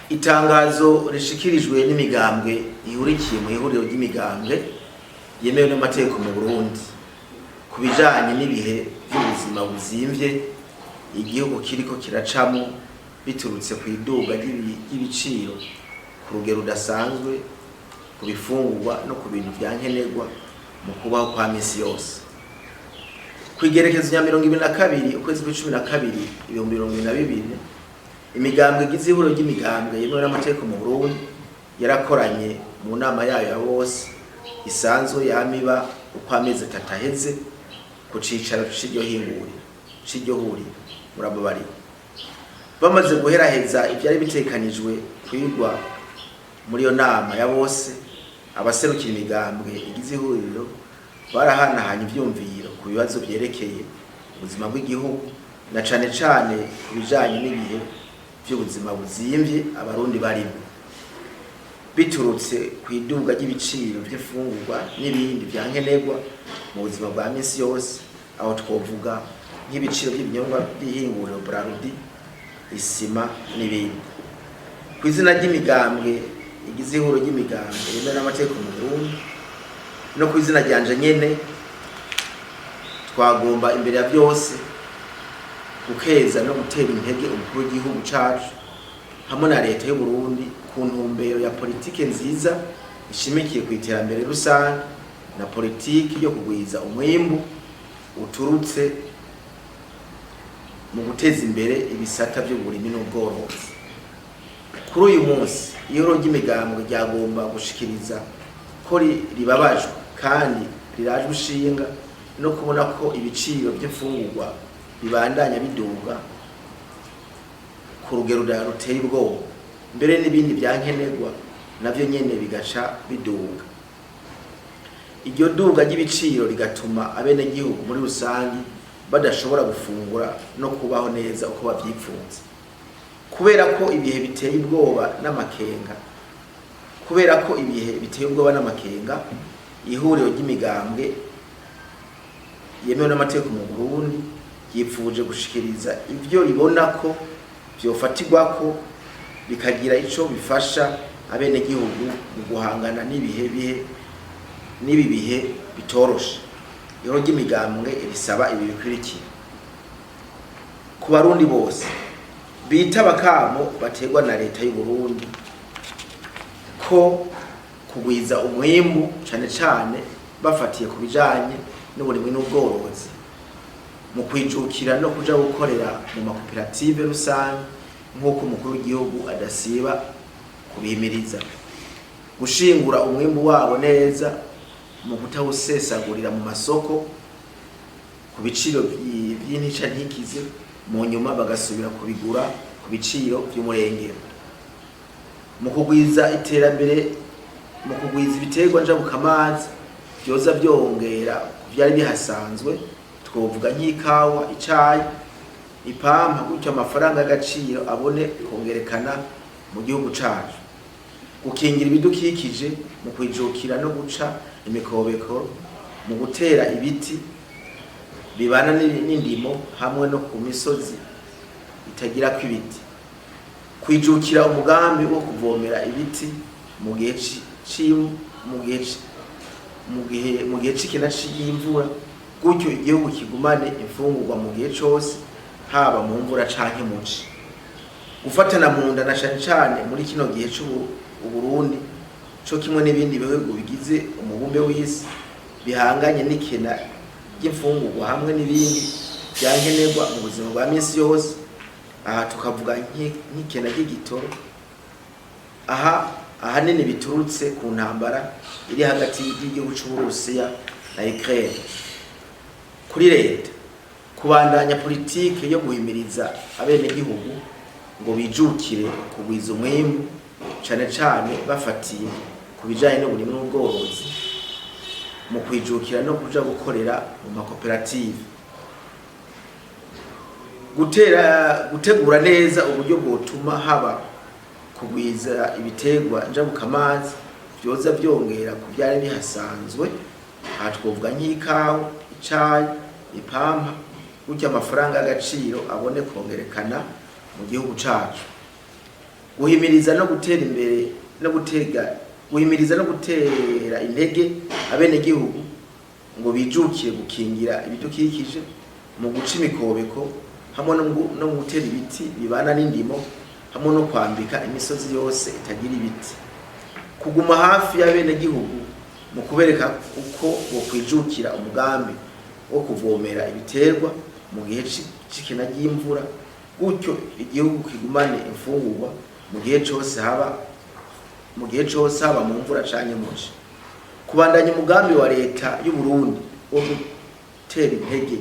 Itangazo rishikirijwe n'imigambwe ihurikiye mu ihuriro ry'imigambwe yemewe n'amategeko mu Burundi ku bijanye n'ibihe vy'ubuzima buzimvye igihugu kiriko kiracamo biturutse kw'iduga ry'ibiciro ku rugero rudasanzwe ku bifungurwa no ku bintu vya nkenerwa mu kubaho kwa misi yose. Kw'igerekezo rya 22 ukwezi kw'icumi na kabiri 2022, imigambwe igize ihuriro ry'imigambwe yemewe n'amategeko mu Burundi yarakoranye mu nama yayo ya bose isanzwe yamiba uko amezi 3 aheze ku cicaro c'iryo hinguriro, c'iryo huriro, murababarira. Bamaze guheraheza ivyari bitekanijwe kwigwa muri iyo nama ya bose, abaserukira imigambwe igize ihuriro barahanahanye ivyumviro ku bibazo vyerekeye ubuzima bw'igihugu, na cane cane ku bijanye n'ibihe vy'ubuzima buzimvye Abarundi barimo biturutse kw'iduga ry'ibiciro vy'imfungurwa n'ibindi vya nkenerwa mu buzima bwa misi yose, aho twovuga nk'ibiciro vy'ibinyobwa vy'ihinguriro Brarudi, isima n'ibindi. Kw'izina ry'imigambwe igize ihuriro ry'imigambwe yemewe n'amategeko mu Burundi no kw'izina ryanje nyene, twagomba imbere ya vyose gukeza no gutera intege umukuru w'igihugu cacu hamwe na leta y'u Burundi ku ntumbero ya politike nziza ishimikiye ku iterambere rusange na politiki yo kugwiza umwimbu uturutse mu guteza imbere ibisata vy'uburimyi n'ubworozi. Kuri uyu munsi, ihuriro ry'imigambwe ryagomba gushikiriza ko ribabajwe kandi rirajwe ishinga no kubona ko ibiciro vy'imfungurwa bibandanya biduga ku rugero ruteye ubwoba, mbere n'ibindi vya nkenerwa navyo nyene bigaca biduga. Iryo duga ry'ibiciro rigatuma abenegihugu muri rusangi badashobora gufungura no kubaho neza uko bavyipfuza. Kubera ko ibihe biteye ubwoba n'amakenga, kubera ko ibihe biteye ubwoba n'amakenga, ihuriro ry'imigambwe yemewe n'amategeko mu Burundi ryipfuje gushikiriza ivyo ribona ko vyofatirwako bikagira ico bifasha abenegihugu mu guhangana n'ibihe bihe n'ibi bihe bitoroshe. Ihuriro ry'imigambwe risaba ibi bikurikira: ku Barundi bose bitaba akamo baterwa na leta y'u Burundi ko kugwiza umwimbu, cane cane bafatiye ku bijanye n'uburimyi n'ubworozi, mu kwijukira no kuja gukorera mu makoperative rusange nk'uko umukuru w'igihugu adasiba kubihimiriza, gushingura umwimbu wabo neza mu kutawusesagurira mu masoko ku biciro vy'intica ntikize, mu nyuma bagasubira kubigura ku biciro vy'umurengero, mu kugwiza iterambere, mu kugwiza ibiterwa njabukamazi vyoza vyongera ku vyari bihasanzwe, twovuga nk'ikawa, icayi, ipampa, gutyo amafaranga y'agaciro abone kongerekana mu gihugu cacu, gukingira ibidukikije mu kwijukira no guca imikobeko, mu gutera ibiti bibana n'indimo hamwe no ku misozi itagirako ibiti, kwijukira umugambi wo kuvomera ibiti mu gihe mu gihe mu gihe c'ikena c'imvura, gutyo igihugu kigumane imfungurwa mu gihe cose, haba mu mvura canke mu ci, gufatana mu nda na cane cane muri kino gihe c'Uburundi co kimwe n'ibindi bihugu bigize umubumbe w'isi bihanganye n'ikena ry'imfungurwa hamwe n'ibindi vya nkenerwa mu buzima bwa misi yose. Aha tukavuga nk'ikena ry'igitoro, aha ahanini biturutse ku ntambara iri hagati y'igihugu c'Uburusiya na Ukraine. Kuri leta, kubandanya politike yo guhimiriza abenegihugu ngo bijukire kugwiza umwimbu, cane cane bafatiye ku bijanye n'uburimyi n'ubworozi, mu kwijukira no kuja gukorera mu makoperative, gutegura neza uburyo bwotuma haba kugwiza ibiterwa njabukamazi vyoza vyongera ku vyari bihasanzwe, aha twovuga nk'ikawa, icayi, ipampa, gutyo amafaranga y'agaciro abone kongerekana mu gihugu cacu. Guhimiriza no gutera imbere no gutega guhimiriza no gutera intege abenegihugu ngo bijukire gukingira ibidukikije mu guca imikobeko hamwe no gutera ibiti bibana n'indimo, hamwe no kwambika imisozi yose itagira ibiti. Kuguma hafi y'abenegihugu mu kubereka uko bokwijukira umugambi wo kuvomera ibiterwa mu gihe c'ikena ry'imvura, gutyo igihugu kigumane imfungurwa mu gihe cose, haba mu mvura canke mu ci. Kubandanya umugambi wa leta y'u Burundi wo gutera intege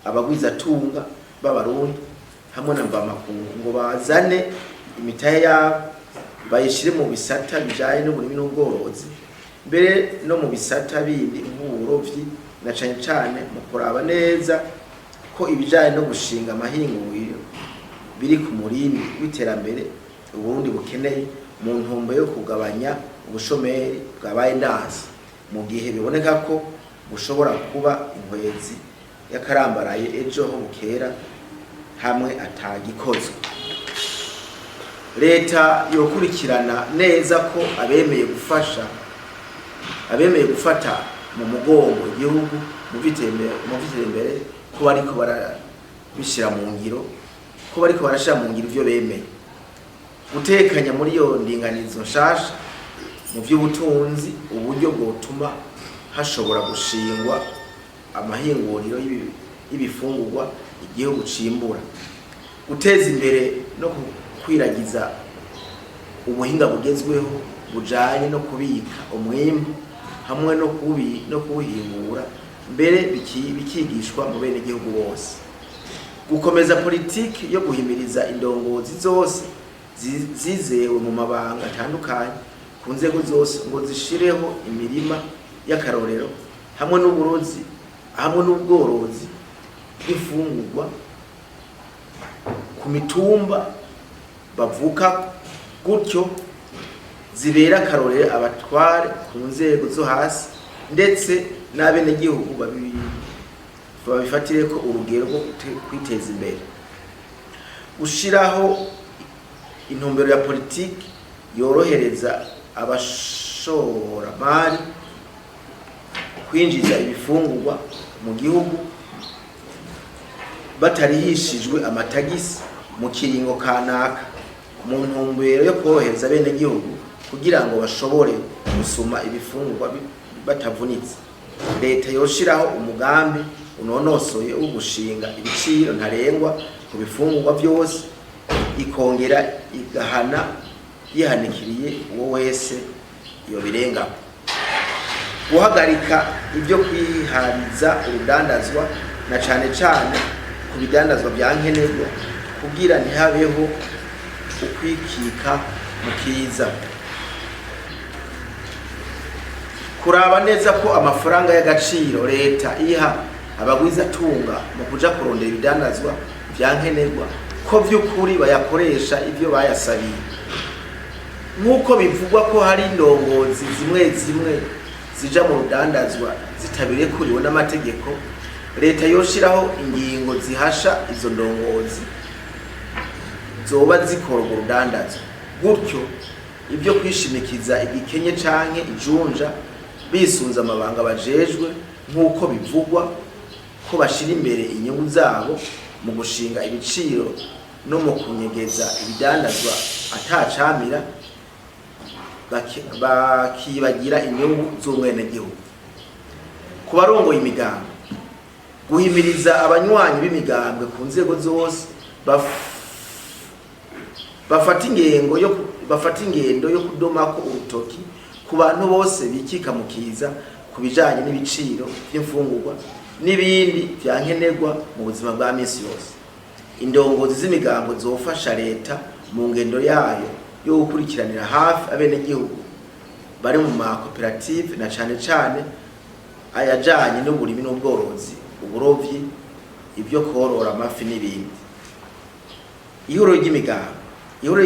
abagwizatunga b'Abarundi hamwe na mvamakungu ngo bazane imitahe yabo, bayishire mu bisata bijanye n'uburimyi n'ubworozi, mbere no mu bisata bindi nk'uburovyi, na cane cane mu kuraba neza ko ibijanye no gushinga amahinguriro biri ku murindi w'iterambere Uburundi bukeneye mu ntumbero yo kugabanya ubushomeri bwabaye ndanse, mu gihe biboneka ko bushobora kuba inkwezi y'akarambaraye ejo ho bukera hamwe atagikozwe. Leta yokurikirana neza ko abemeye gufata mu mugongo igihugu mu vy'iterambere ko bariko barabishira mu ngiro, ko bariko barashira mu ngiro ivyo bemeye. Gutekanya muri iyo ndinganizo nshasha mu vy'ubutunzi uburyo bwotuma hashobora gushingwa amahinguriro y'ibifungurwa igihugu cimbura. Guteza imbere no gukwiragiza ubuhinga bugezweho bujanye no kubika umwimbu hamwe no kuwuhingura, mbere bikigishwa mu benegihugu bose. Gukomeza politiki yo guhimiriza indongozi zose zizewe mu mabanga atandukanye ku nzego zose ngo zishireho imirima y'akarorero hamwe n'uburozi hamwe n'ubworozi bw'imfungurwa ku mitumba bavuka, gutyo zibera akarorero abatware ku nzego zo hasi ndetse n'abenegihugu babifatireko urugero rwo kwiteza imbere. Gushiraho intumbero ya politiki yorohereza abashoramari kwinjiza ibifungurwa mu gihugu batarihishijwe amatagisi mu kiringo kanaka, mu ntumbero yo korohereza abenegihugu kugira ngo bashobore gusuma ibifungurwa batavunitse. Leta yoshiraho umugambi unonosoye wo gushinga ibiciro ntarengwa ku bifungurwa vyose, ikongera igahana yihanikiriye uwo wese yobirengaho. Guhagarika ibyo kwihariza urudandazwa, na cane cane ku bidandazwa vya nkenerwa, kugira ntihabeho ukwikika mu kiza. Kuraba neza ko amafaranga y'agaciro leta iha abagwizatunga mu kuja kurondera ibidandazwa vya nkenerwa ko vy'ukuri bayakoresha ivyo bayasabiye, nk'uko bivugwa ko hari indongozi zimwe zimwe zija mu rudandazwa zitabirekuriwe n'amategeko. Leta yoshiraho ingingo zihasha izo ndongozi zoba zikora urwo rudandazwa, gutyo ibyo kwishimikiza igikenye canke ijunja bisunze amabanga bajejwe, nk'uko bivugwa ko bashira imbere inyungu zabo mu gushinga ibiciro no mu kunyegeza ibidandazwa atacamira, bakibagira inyungu z'umwenegihugu. Ku barongoye imigambwe, guhimiriza abanywanyi b'imigambwe ku nzego zose bafata ingendo yo kudomako urutoki ku bantu bose bikika mu kiza ku bijanye n'ibiciro vy'imfungurwa n'ibindi vya nkenerwa mu buzima bwa misi yose. Indongozi z'imigambo zofasha leta mu ngendo yayo yo gukurikiranira hafi abenegihugu bari mu makoperative, na cane cane ayajanye n'uburimi n'ubworozi, uburovyi, ibyo korora amafi n'ibindi. Ihuriro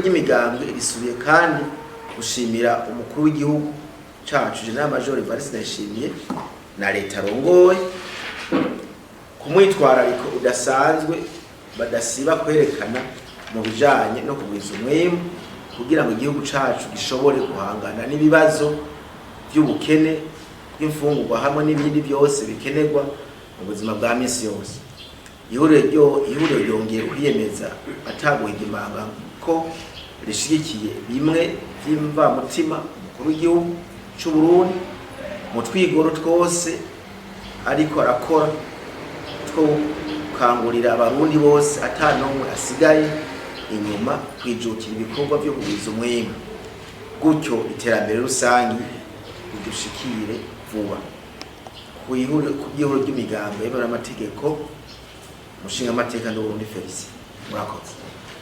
ry'imigambwe risubiye kandi gushimira umukuru w'igihugu cacu, Général Major Evariste Ndayishimiye, na leta arongoye ku mwitwarariko udasanzwe badasiba kwerekana mu bijanye no kugwiza umwimbu. Kugira ngo igihugu cacu gishobore guhangana n'ibibazo by'ubukene bw'imfungurwa hamwe n'ibindi byose bikenerwa mu buzima bwa misi yose. Ihuriro ryongeye kwiyemeza ataguhigimanga ko rishigikiye bimwe by'imvamutima umukuru w'igihugu c'u Burundi mu twigoro twose ariko arakora two gukangurira Abarundi bose ata n'umwe asigaye inyuma kwijukira ibikorwa vyo kugwiza umwimbu, gutyo iterambere rusangi ridushikire vuba. Ku ihuriro ry'imigambo yemewe n'amategeko, umushingamateka Nduwurundi Felicien. Murakoze.